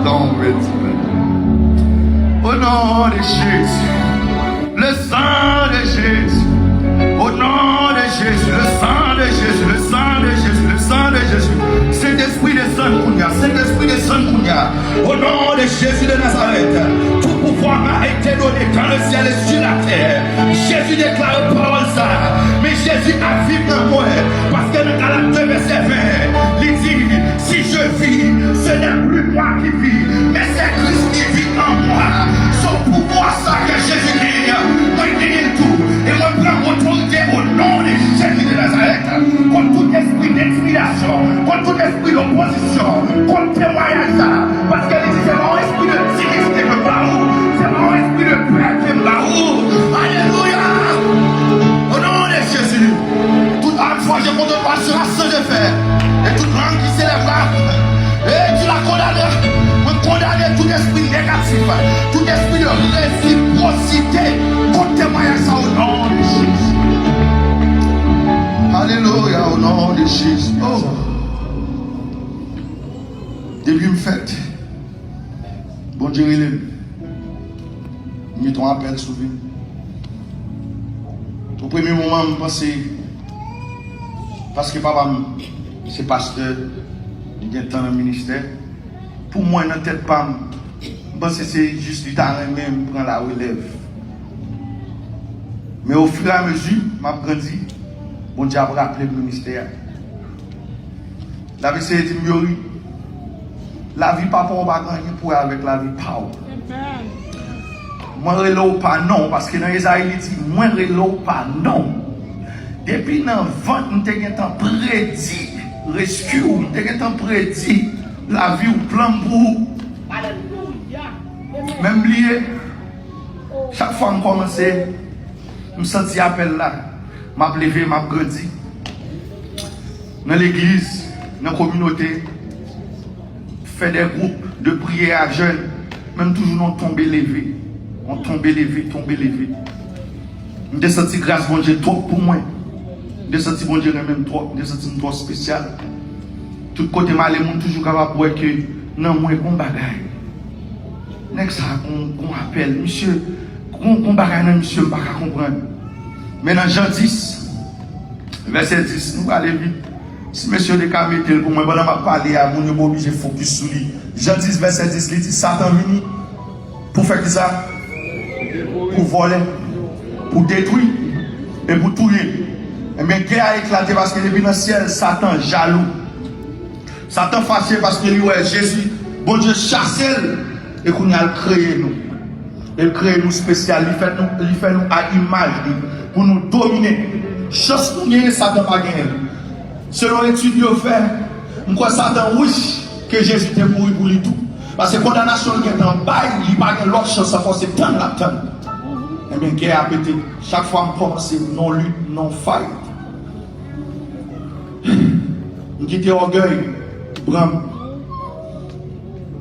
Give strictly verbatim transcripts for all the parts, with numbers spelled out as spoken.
Don't wait. Au nom de Jésus. Le sang de Jésus. Au nom de Jésus. Le sang de Jésus. Le sang de Jésus. Le sang de Jésus. Saint-Esprit, descend kounye a. Saint-Esprit, descend kounye a. Au nom de Jésus de Nazareth, tout pouvoir m'a été donné dans le ciel et sur la terre. Jezi deklare pawòl sa a. Men Jezi ap viv nan mwen. Paske nan Galat de vèsè ven, li di, si je vis, ce n'est plus moi qui vis, mais c'est Christ qui vit en moi. Se pouvwa sa ke Jezi genyen, mwen genyen l tou. E mwen pran otorite o non de Jezi de Nazarèt kont tout espri entimidasyon, kont tout espri opozisyon, kont temwayaj sa a. Paske li di, se pa yon espri de timidite ke m ba ou, se pa yon espri de pè ke m ba ou. Alelouya! Au nom de Jésus, toute arme forgée contre toi sera sans effet. Et toute langue qui s'élèvera, et tu la condamneras. Mwen kondane tout espri negatif, tout espri de réciprocité kont temwayaj sa o non de Jezi. Alelouya, o non de Jezi. Oh. Depi m fèt, Bondye rele m. M gen yon apèl sou vi m. O premye moman, m panse, paske papa m se pastè, li gen tan nan ministè. Pou mwen, nan tèt pa m, m panse se jis li ta renmen m pran larelèv. Men ofiramezu m ap grandi, Bondye ap raple m ministè a. L ap eseye di m, Youri, lavi papa w pa gen anyen pou wè avèk lavi pa w. Mwen rele w pa non w, paske nan Ezayi li di, mwen rele w pa non w. Depi nan vant, m te gentan predi rescue w, m te gentan predi lavi w, plan m pou ou. Men m bliye, chak fwa m kòmanse, m santi apèl la, m ap leve, m ap grandi. Nan legliz, nan kominote, fè de gwoup de priyè a jèn, men m toujou nan tonbe leve. On tonbe leve, tonbe leve. M te santi gras Bondye twòp pou mwen. M te santi Bondye renmen m twòp. M te santi m twò espesyal. Tout kote m ale, moun toujou kapab wè ke nan mwen gon bagay. Nèg sa a gon, gon apèl. Misye, gon, gon bagay nan misye m pa ka konprann. Men nan Jan dis, vèsè dis, nou prale vit. Si mesye yo te ka mete l pou mwen, pandan m ap pale a, moun yo pa oblije fokis sou li. Jan dis, vèsè dis, li di, Satan vini pou fè kisa? Pou vòlè, pou detwi, e pou touye. Ebyen, gè a eklate paske depi nan syèl, Satan jalou. Satan fache paske li wè Jezi, Bondye chase l, e kounye a l kreye nou. E l kreye nou espesyal, li fè nou, li fè nou a imaj li, pou nou domine. Chans nou genyen, Satan pa genyen l. Selon etid yo fè, m kwè Satan wich ke Jezi te mouri pou li tou. Paske kondanasyon l gentan bay, li pa gen lòt chans ankò, se tann l ap tann. Ebyen, gè a pete. Chak fwa m kòmanse, non lit, non fight. M kite ògèy pran m.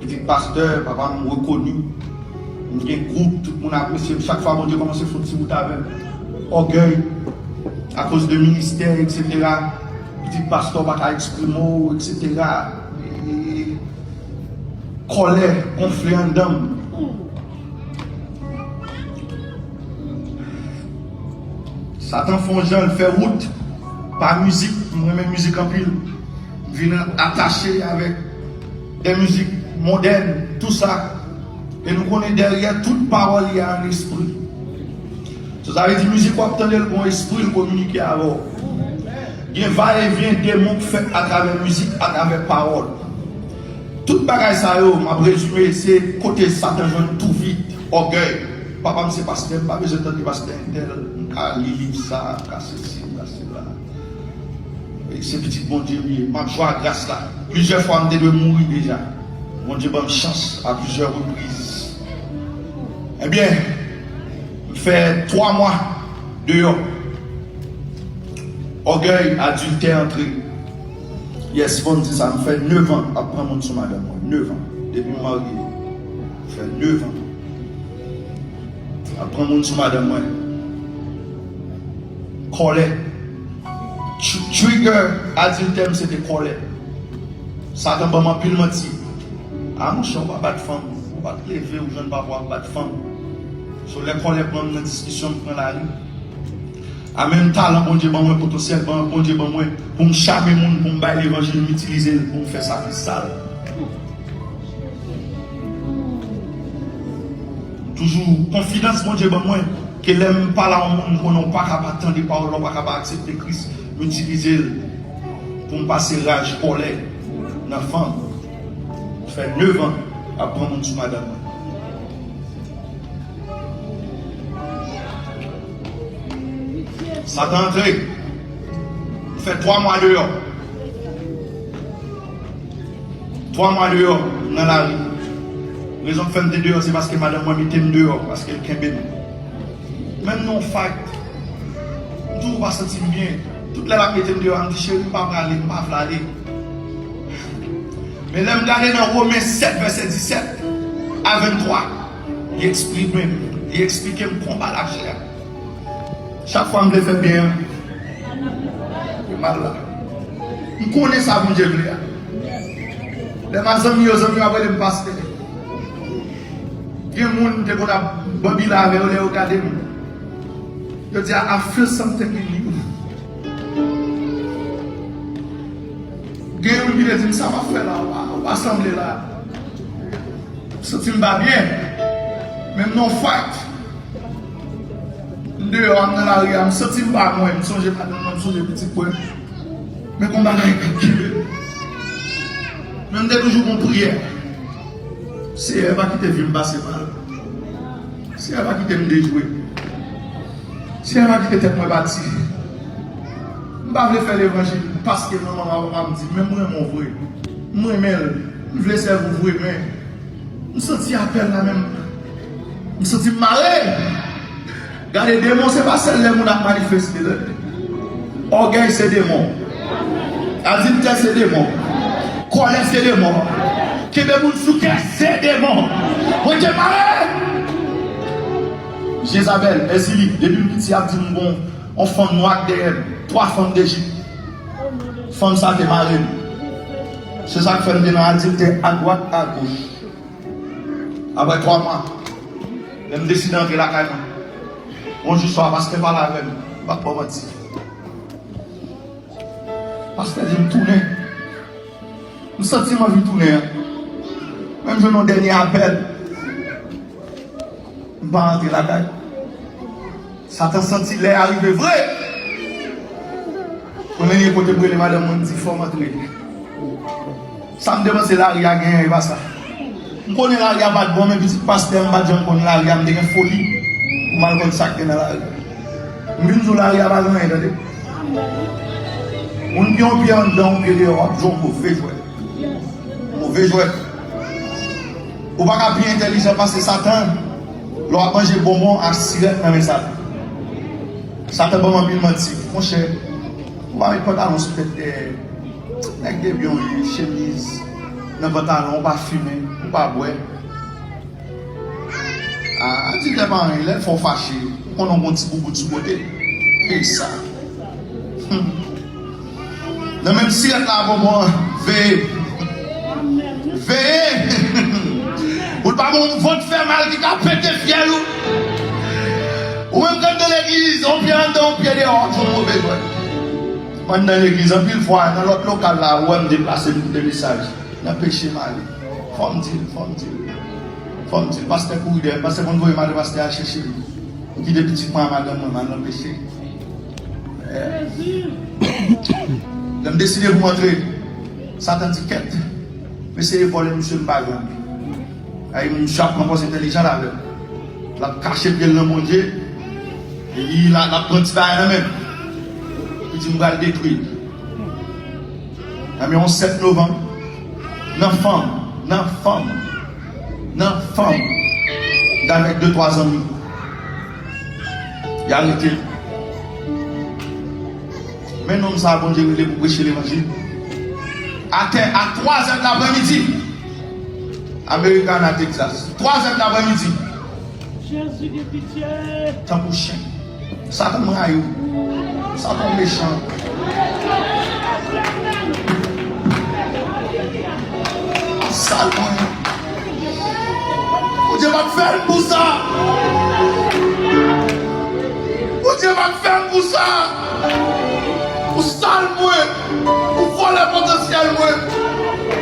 Pitit pastè, papa m rekoni. M gen gwoup, tout moun apresye m. Chak fwa Bondye kòmanse fè yon ti wout avè m. Ògèy, akoz de ministè, etsetera. Pitit pastè, w pa ka eksprime w, etsetera. E, kòlè gonfle anndan m. Satan fè yon jan, l fè wout pa mizik. M renmen mizik anpil. M vin atache avèk de mizik modèn, tou sa. E nou konnen dèyè tout pawòl, y a un esprit. So, sa vle di mizik w ap tande l, gon espri l kominike avè w. Gen va e vyen demon k fèt atravè mizik, atravè pawòl. Tout bagay sa yo, m ap rezime, se kote Satan jwenn tou vit, ògèy. Papa m se pastè, m pa bezwen tande pastè entèl, m ka li liv sa, m ka sesi, m ka sela. E se pitit Bondye m ye, m ap jwe ak gras la. Plizyè fwa m te dwe mouri deja. Bondye ban m chans a plizyè repriz. Ebyen, m fè twa mwa deyò. Ògèy, adiltè antre. Yes, fò m di sa, m fè nèf an ap pran moun sou madanm mwen. Nèf an. Depi m marye, m fè nèf an ap pran moun sou madanm mwen. Kòlè. Tr-, trigger adiltè m se te kòlè. Satan ban m anpil manti. A monchè, ou pa bat fanm, ou pa t leve, ou jwenn papa w ap bat fanm. So, lè kòlè pran m nan diskisyon, m pran lari. A menm talan Bondye ban mwen, potansyèl ban Bondye ban mwen, pou m chame moun, pou m bay levanjil, m itilize l pou m fè sa ki sal. Toujou, konfidans Bondye ban mwen, ke lè m pale a yon moun, m konnen w pa ka pa tande pawòl la, w pa ka pa aksepte Kris, m itilize l pou m pase raj, kòlè nan fanm. Fè nevan ap pran moun sou madanm mwen. Satan antre. M fè twa mwa deyò. Twa mwa deyò nan lari. Rezon k fè m te deyò, se paske madanm mwen mete m deyò, paske l kenbe m. Menm nan yon fight, m toujou pa santi m byen. Tout lè l ap mete m deyò a, m di, "Cheri, m pa prale, m pa vle ale." Men lè m gade nan Women sèt, vèsè disèt a venntwa, li eksprime m, li eksplike m konba lachè a. Chak fwa m vle fè byen an, e mal la. M konnen sa Bondye vle a. Lè m a zanmi yo, zanmi yo ap rele m pastè. Gen moun m te konn ap banbile avè yo, lè yo gade m, yo di, "I feel something in you." Gen youn ki te di m, "Sa w ap fè la, ou pa, ou pa sanble la." M santi m pa byen. Menm nan yon fight, m deyò a, m nan lari a, m santi m pa mwen, m sonje madanm mwen, m sonje pitit mwen. Men gon bagay k ap kenbe m. Men m te toujou gon priyè. Seyè, pa kite vi m pase mal. Seyè, pa kite m dejwe. Seyè, pa kite tèt mwen pati. M pa vle fè levanjil paske manman m ak papa m di, men m renmen w vre. M renmen l. M vle sèvi w vre, men m santi apèl la menm. M santi m mare. Gade, demon se pa sèl lè moun ap manifeste, tande. Ògèy se demon. Adiltè se demon. Kòlè se demon. Kenbe moun sou kè se demon. Bondye mare. Jezabèl, Èzili, depi m piti, y ap di m gon yon fanm nwa k dèyè m. Twa fanm Dejip. Fanm sa te mare m. Se sa k fè m te nan adiltè adwat, agoch. Apre twa mwa, lè m deside antre lakay mwen, yon jou swa, pastè pale avè m, m p ap ba w manti. Pastè di m tounen. M santi m anvi tounen an. Men m jwenn yon dènye apèl. M pa rantre lakay. Satan santi lè a rive vre. Konnen gen kote m rele madanm mwen, m di, "Fò m antre." Sa m te panse lari a genyen, e pa sa. M konnen lari a pa t bon, men pitit pastè, m pa t janm konn lari a, m te gen foli pou m al konn sa k gen nan lari. M vin di w lari a pa gen anyen, tande. Moun gen yon pye anndan, yon pye deyò, w ap jwe yon move jwèt. Move jwèt. Ou pa ka pi entèlijan pase Satan lè w ap manje bonbon ak sirèt nan men Satan. Satan ban m anpil manti. Monchè, ou pa met pantalon sou tèt dèyè. Nèg debyen w ye, chemiz nan pantalon, ou pa fimen, ou pa bwè. A, adiltè pa anyen, lè l fè w fache, ou konnen w gon ti boubout sou kote. E sa. Hmm. Nan menm sirèt la, bonbon an, veye. Veye. Pou l pa bon yon vant fè mal ki ka pete fyèl ou. Ou menm k anndan legliz, yon pye anndan, yon pye deyò, w ap jwe yon move jwèt. M anndan legliz, anpil fwa, nan lòt lokal la, ou wè m deplase m pote mesaj. Nan peche m ale. Fò m di l, fò m di l. Fò m di l. Pastè kouri dèyè m. Pastè konn voye m ale, pastè al chèche m. M kite pitit mwen ak madanm mwen, m al nan peche. Eh. Lè m deside pou m antre, Satan di, "Kèt, m eseye vòlè misye, m pa jwenn li." Ay, misye ap pran pòz entèlijan avè m. L ap kache pye l nan Bondye. Li la, l ap pran ti bagay nan men m. Li di, "M pral detwi l." Nan yon sèt novanm, nan fanm, nan fanm, nan fanm, avèk de twa zanmi, y arete l. Men nonm sa a Bondye rele pou preche levanjil. Atè a twa zè de laprèmidi, Americana, Texas. Twa zè de laprèmidi. Jezi gen pitye. Tankou chen. Satan rayi w. Satan mechan. Sal mwen. Fè l pou sa. Bondye pa t fè m pou sa. Pou sal mwen, pou vòlè potansyèl mwen,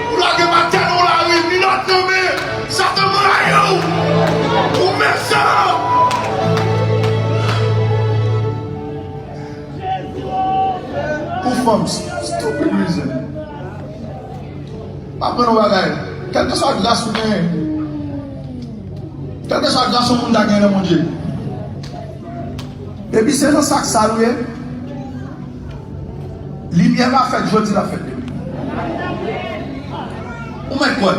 pou lage m atè nan lari, minòt nan men, Satan m rayi w. Ou mechan. Pou fanm, stupid reason. Pa aprann yon bagay. Kèlkeswa gras ou genyen, kèlkeswa gras yon moun ta genyen nan Bondye, depi se nan sak sal ou ye, limyè pa fèt jodi, l ap fèt demen. Ou mèt kwè.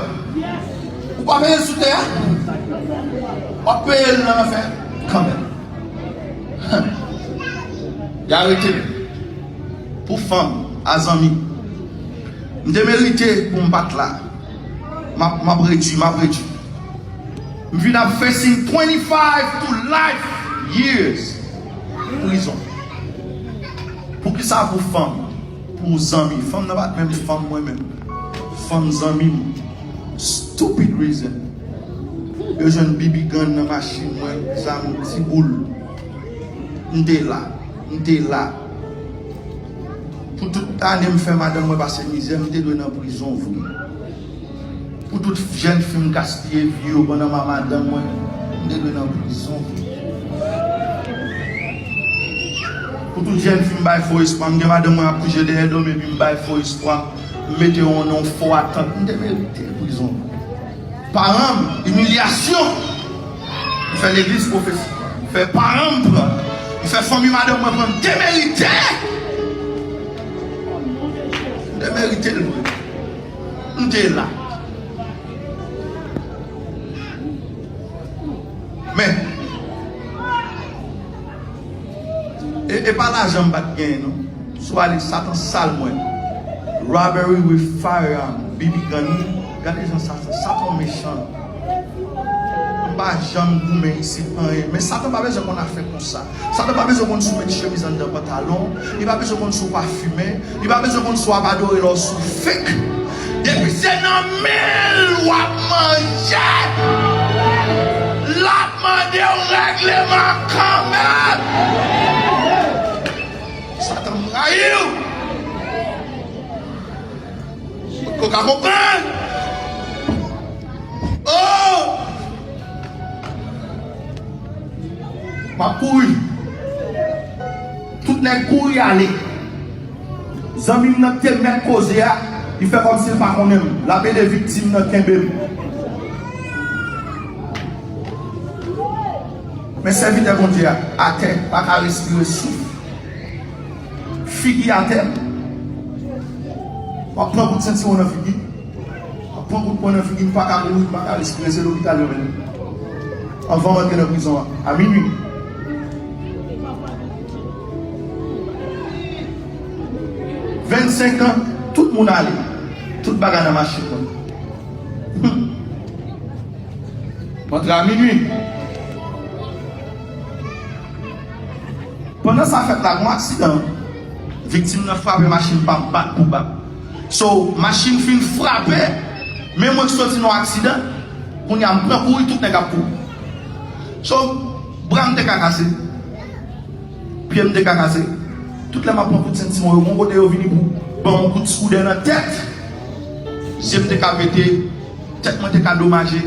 Ou pa peye l sou tè a, w ap peye l nan lanfè kanmenm. Y arete m pou fanm a zanmi. M te merite pou m pa t la. M ap, m ap redui, m ap redui. M vin ap facing twenty-five to life years prizon. Poukisa pou fanm? Pou zanmi. Fanm nan pa t menm fanm mwen menm. Fanm zanmi m. Stupid reason. Yo jwenn B B gun nan machin mwen, zam ti boul. M te la. M te la. Pou tout ane m fè madanm mwen pase mizè, m te dwe nan prizon vre. Pou tout jèn fi m gaspiye vi yo pandan m a madanm mwen, m te dwe nan prizon vre. Pou tout jèn fi m bay fo espwa, m gen madanm mwen ap kouje dèyè do m epi m bay fo espwa, m mete yo nan yon fo atant, m te merite prizon vre. Paran m, imilyasyon. M fè legliz pwofesi. M fè paran m pran. M fè fanmi madanm mwen pran. M te merite. M te merite l vre. M te la. Men, E, e pa lajan m pa t genyen, non. Si w ale, Satan sal mwen. Robbery with firearm, B B gun. Gade jan Satan, Satan mechan. M pa janm goumen isit anyen. Men Satan pa bezwen konn afè konsa. Satan pa bezwen konn si w met chemiz anndan pantalon. Li pa bezwen konn si w pafimen. Li pa bezwen konn si w ap adore lè w sou fake. Depi se nan men l w ap manje, l ap mande w règleman kanmenm. Satan, m rayi w. Ou ka konprann? Oh! M ap kouri. Tout nèg kouri ale. Zanmi m nan ki te mèt koze a, li fè kòmsi l pa konnen m. L ap ede viktim nan kenbe m. Men sèvitè Bondye a, atè, pa ka respire souf. Figi atè. W ap pran kout sentiwon nan figi. W ap pran kout pwen nan figi, m pa ka mouri, m pa ka respire, se lopital yo mennen m. Anvan m antre nan prizon an, a minui. Vennsenk an, tout moun ale. Tout bagay nan machin mwen. Hmm. M antre a minui. Pandan sa fèt la, gon aksidan. Viktim nan frape machin pa m bat pou bat. So, machin fin frape, men mwen k soti nan aksidan, kounye a m pran kouri, tout nèg ap kouri. So, bra m te ka kase, pye m te ka kase. Tout lè m ap pran kout sentiwon yo, gon kote yo vini pou ban m yon kout skoudè nan tèt. Je m te ka pete, tèt mwen te ka domaje.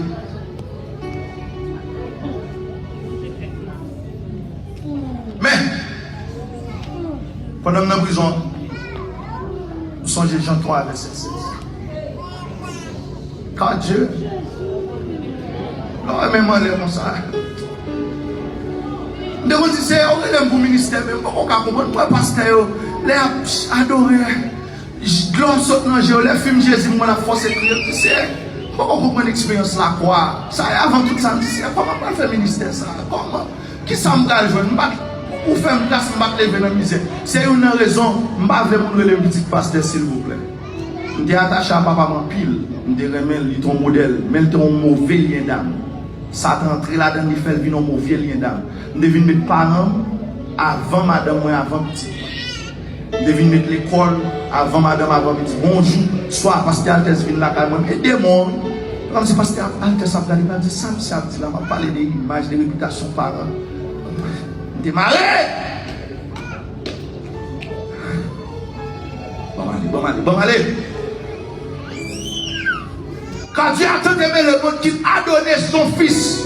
Men, pandan m nan prizon, m sonje Jan twa, vèsè sèz. Ka Dye, lè w renmen m anlè konsa. M te konn di, Seyè, ou rele m pou ministè, men m poko ka konprann. M wè pastè yo, lè y ap adore, dlo sot nan je yo, lè fim Jezi m wè l ap fòse kriye, m di, Seyè, m poko konprann eksperyans lakwa a. Sa e avan tout sa, m di, Seyè, kòman m pral fè ministè sa a? Kòman? Kisa m pral jwenn? M pa t, ou fè m gras, m pa t leve nan mizè. Se youn nan rezon, m pa vle moun rele m pitit pastè, silvouplè. M te atache a papa m anpil. M te renmen l, li te yon modèl. Men l te yon move lyen dam. Satan antre ladan l, li fè l vin yon move lyen dam. M te vin met paran m avan madanm mwen, avan pitit mwen. M te vin met lekòl avan madanm, avan pitit. Yon jou, swa pastè Altès vin lakay mwen, e demon, wi. Kòmsi pastè ap, altès ap gade, m ap di, "Sa misye ap di la?" M ap pale de imaj, de repitasyon paran. M te mare! Ban m ale, ban m ale, ban m ale! Car Dieu a tant aimé le monde qu'il a donné son Fils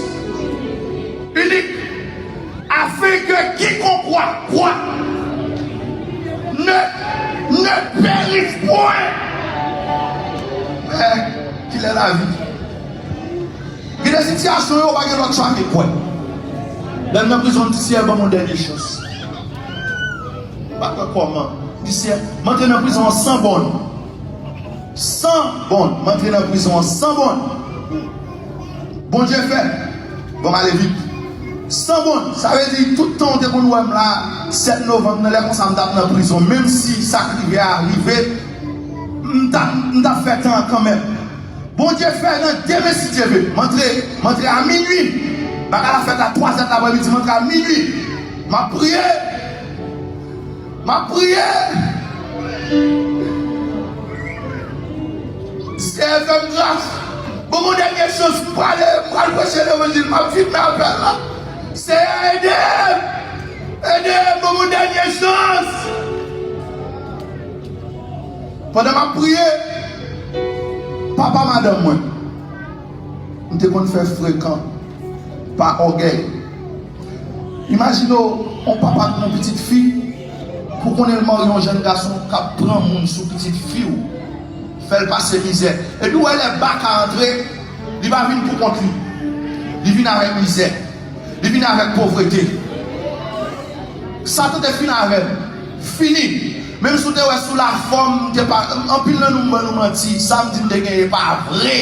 unique, afin que quiconque croit, croit, ne, ne périsse point, mais qu'il ait la vie. Gen de sitiyasyon yo, ou pa gen lòt chwa ke kwè. Lè m nan prizon, m di, "Seyè, ban m yon dènye chans." M pa kwè kòman. M di, "Seyè, m antre nan prizon an san bòn." San bòn. M antre nan prizon an san bòn. Bondye fè. Bon, m ale vit. San bòn. Sa vle di, tout tan w te konn wè m la, sèt novanm nan, lè konsa m t ap nan prizon. Menm si sa k rive a rive, m t ap, m t ap fè tan an kanmenm. Bondye fè nan demen, si Dye vle. M antre, m antre a minui. Bagay la fèt a twa zè laprèmidi, m antre a minui. M ap priye. M ap priye. Seyè, fè m gras. Ban m yon dènye chans, m prale, m pral preche levanjil, m ap filme apèl la. Seyè, ede m. Ede m, ban m yon dènye chans. Pandan m ap priye, papa madanm mwen, m te konn fè frekan pa ògèy. Imajine w, yon papa k gen yon pitit fi, pou konnen l marye yon jèn gason k ap pran moun sou pitit fi w, fè l pase mizè. Epi w wè lè baka antre, li pa vin pou kont li. Li vin avèk mizè. Li vin avèk povrete. Satan te fin avè m. Fini. Menm si w te wè sou lafòm, m te pa, anpil nan nou m ban nou manti. Sa m di m te genyen pa vre.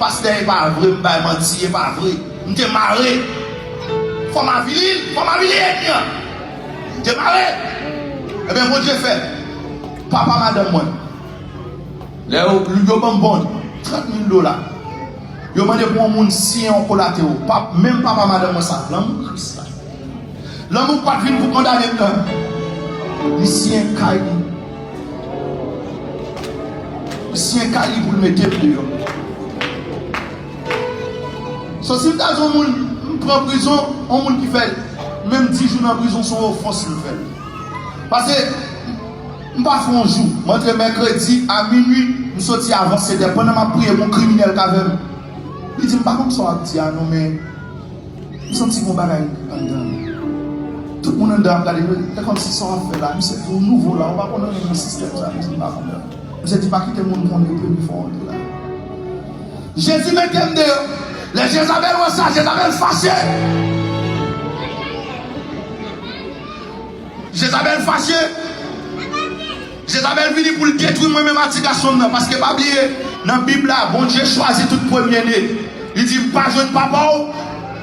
Pastè, e pa vre, m bay manti, e pa vre. M te mare. Fò m avili l, fò m avili ènmi an. M te mare. Ebyen, Bondye fè. Papa madanm mwen. Lè yo, yo ban m bon trant mil dola. Yo mande pou yon moun siyen yon kolatero. Pap, menm papa madanm mwen sa, lanmou Kris la. Lanmou pa t vin pou kondane m nan. Li siyen kay li. Li siyen kay li pou l mete m deyò. So, si m ta di yon moun, m pran prizon, yon moun ki fè menm dis jou nan prizon, se yon ofans li fè. Paske, m pa fè yon jou. M antre mèkredi a minui, m soti avan sèt è. Pandan m ap priye, gen yon kriminèl k avè m. Li di, "M pa konn sa w ap di a non, men m santi gen yon bagay anndan m." Tout moun anndan ap gade, e kòmsi sa w ap fè la, misye di, "Ou nouvo la, ou pa konn anyen nan sistèm sa." M di, "M pa konn." Misye di, "Pa kite moun konnen premye fwa w antre la." Jezi mete m deyò. Lè Jezabèl wè sa, Jezabèl fache. Jezabèl fache. Jezabèl vini pou l detwi mwen menm a ti gason m nan. Paske pa bliye, nan Bib la, Bondye chwazi tout premye ne. Li di, "M pa jwenn papa w,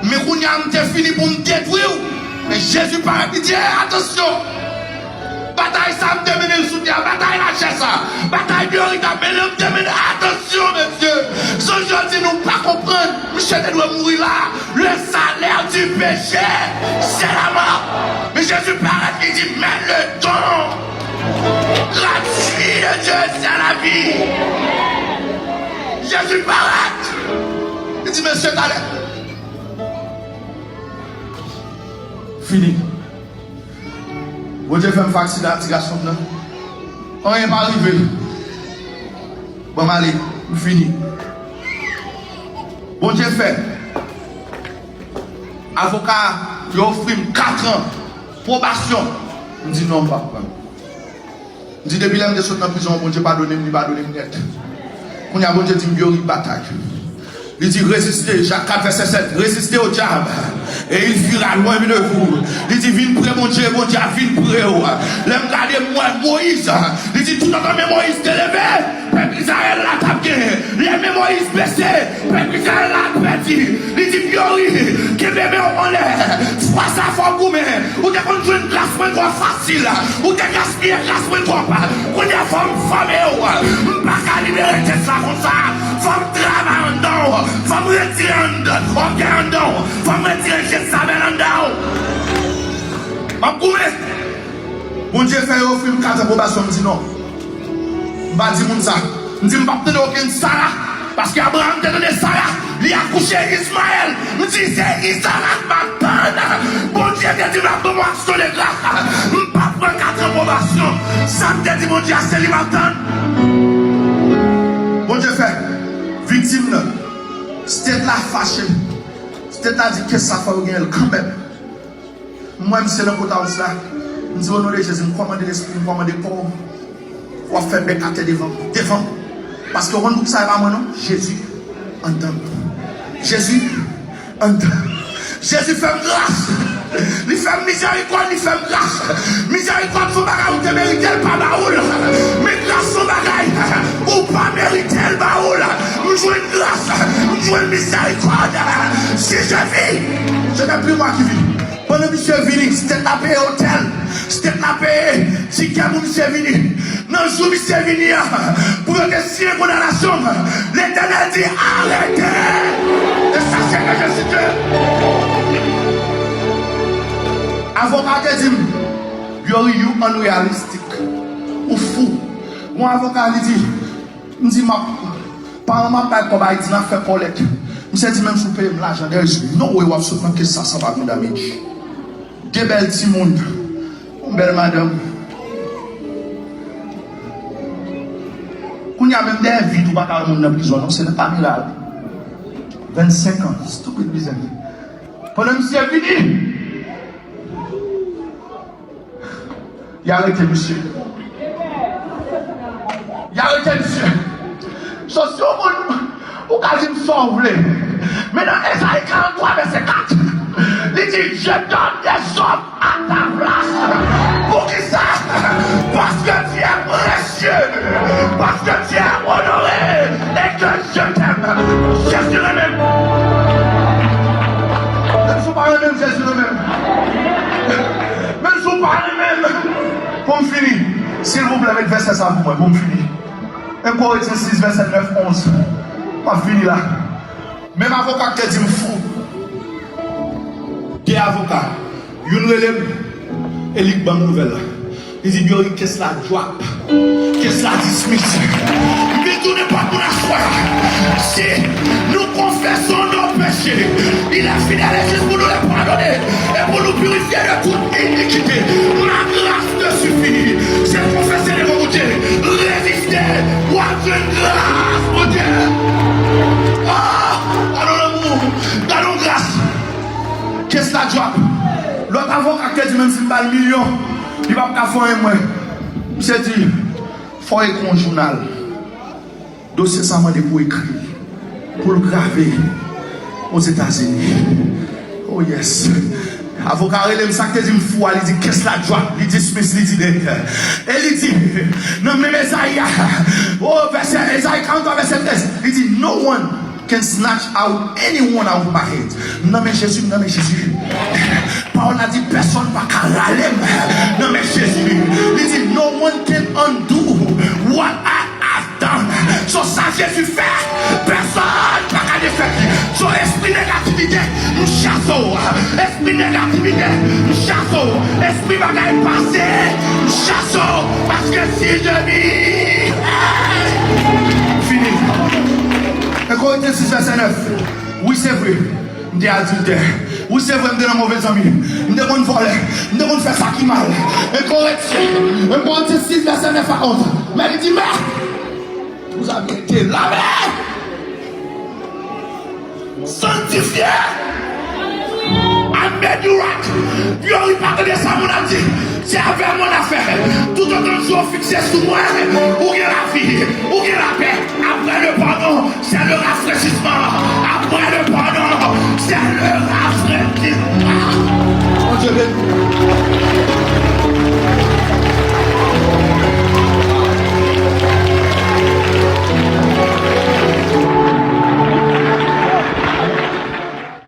men kounye a m te fini pou m detwi w." Men Jezi parèt, li di, "Ey, atansyon! Batay sa m te mennen l sou tè a, batay lachè sa, batay pyori t ap mennen, m te mennen, atansyon, mesye! Sonje yo di nou pa konprann, misye te dwe mouri la. Le salaire du péché, c'est la mort." Men Jezi parèt, li di, "Mais le don gratuit de Dieu, c'est la vie." Jezi parèt, li di, "Mesye, talè." Fini. Bondye fè m fè aksidan ak ti gason m nan. Anyen pa rive. Ban m ale, m fini. Bondye fè. Avoka yo ofri m kat an pwobasyon. M di non, m p ap pran. M di, "Depi lè m te sot nan prizon an, Bondye padone m, li padone m nèt." Kounye a, Bondye di m, "Youri, batay." Li di, "Résistez", Jak kat vèsè sèt, "Résistez au diable, et il fuira loin de vous." Li di, "Vin pre Bondye, Bondye ap vin pre w." Lè m gade, m wè Moyiz, li di, "Toutotan men Moyiz te leve, pèp Izrayèl la t ap genyen." Lè men Moyiz bese, pèp Izrayèl la ap pèdi. Li di, "Youri, kenbe men w anlè. Fwa sa fò w goumen. Ou te konn jwenn gras mwen twò fasil. Ou te gaspiye gras mwen twòp. Kounye a fò m fòme w. M pa ka libere tèt la konsa. Fò m travay anndan w. Fò m retire anndan, ògèy anndan w. Fò m retire Jezabèl anndan w." M ap goumen. Bondye fè yo ofri m kat an pwobasyon, m di non. M pa di moun sa. M di m p ap tande okenn Sara. Paske Abraram te tande Sara, li akouche Izmayèl. M di, se Izarak m ap tann. Bondye te di m l ap ban mwen aksyon de gras. M p ap pran katran pwobasyon. Sa m te di Bondye a, se li m ap tann. Bondye fè viktim nan. State la fache. State la di, kès sa fò yo genyen l kanmenm. M wè misye nan Courthouse la. M di, o non de Jezi, m kòmande lespri, m kòmande kò w. W ap fè bèk atè devan m. Devan m. Paske w konn pou ki sa e pa mwen non. Jezi anndan m. Jezi anndan m. Jezi fè m gras. Li fè m mizèrikòd, li fè m gras. Mizèrikòd se yon bagay ou te merite l pa ba ou l. Men gras se yon bagay ou pa merite l ba ou l. M jwenn gras, m jwenn mizèrikòd. Si je vis, je n'ai plus moi qui vit. Pandan misye vini, state la peye otèl, state la peye tikè pou misye vini. Nan jou misye vini an, pou yo te siyen kondanasyon, Letènèl di, arete! E sa se ke Jezi te. Avoka te di m, Youri, you unrealistic. Ou fou. Yon avoka li di, M di, m ap, paran m ap bay kòb Ayiti, n ap fè kòlèt. Misye di, menm si w peye m lajan, there is no way w ap sot nan kès sa san pa gen damage. De bèl timoun, yon bèl madanm. Kounye a menm dèyè vit ou pa ka wè moun nan prizon non, se nan kamera wi. Vennsenk an, stupid bizèn. Pandan misye vini, Y arete misye. Y arete misye. So, si yon moun, ou ka di m sa w vle. Men nan Ezayi karanntwa vèsè kat, li di, je donne des hommes à ta place. Poukisa? Parce que tu es précieux. Parce que tu es honoré. Et que je t'aime. Jezi renmen m. Menm si w pa renmen m, Jezi renmen m. Menm si w pa renmen m. Pou m fini, silvouplè, met vèsè sa pou mwen, pou m fini. En Korentyen sis, vèsè nèf, onz. M ap fini la. Menm avoka k te di m fou. De avoka. Youn rele m, e li k ban m nouvèl la. Li di, Biory, kes la drop. Kes la dismiss. M vin tounen pa moun aswè a. Si nous confessons nos péchés, il est fidèle et juste pour nous les pardonner et pour nous purifier de toute iniquité. La grâce te suffit. Se konfese devan Bondye. Reziste, w ap jwenn gras Bondye. Ah, gade lanmou, gade gras. Kes la drop. Lòt avoka k te di menm si m ba l milyon, li p ap ka fè anyen mwen. Misye di, fò w ekri yon jounal. Dosye sa mande pou ekri, pou l grave Ozetazini. Oh yes. Avoka rele m, sa k te di m fou a, li di kes la drop, li dismiss, li di dead. E li di, nan menm Ezayi a, oh, vèsè, Ezayi karanntwa, vèsè trèz, li di, no one can snatch out anyone out of my hand. M nan men Jezi, m nan men Jezi. Pawòl la di, pèsonn pa ka rale m nan men Jezi. Li di, no one can undo what I have done. So sa Jezi fè, pèsonn pa ka defèt li. So espri negativite, m chase w. Espri negativite, m chase w. Espri bagay pase, m chase w. Paske si je vis, fini. En Korentyen sis vèsè nèf. Wi, se vre. M te adiltè. Wi, se vre, m te nan move zanmi. M te konn vòlè. M te konn fè sa ki mal. En Korentyen, en Korentyen sis, vèsè nèf a onz. Men li di, mais vous avez été lavés, sanctifiés, I made you right. Biory, pa tande sa moun ap di. Se avè mwen n ap fè. Toutotan je suis fixé sou mwen, ou gen lavi, ou gen lapè. Après le pardon, c'est le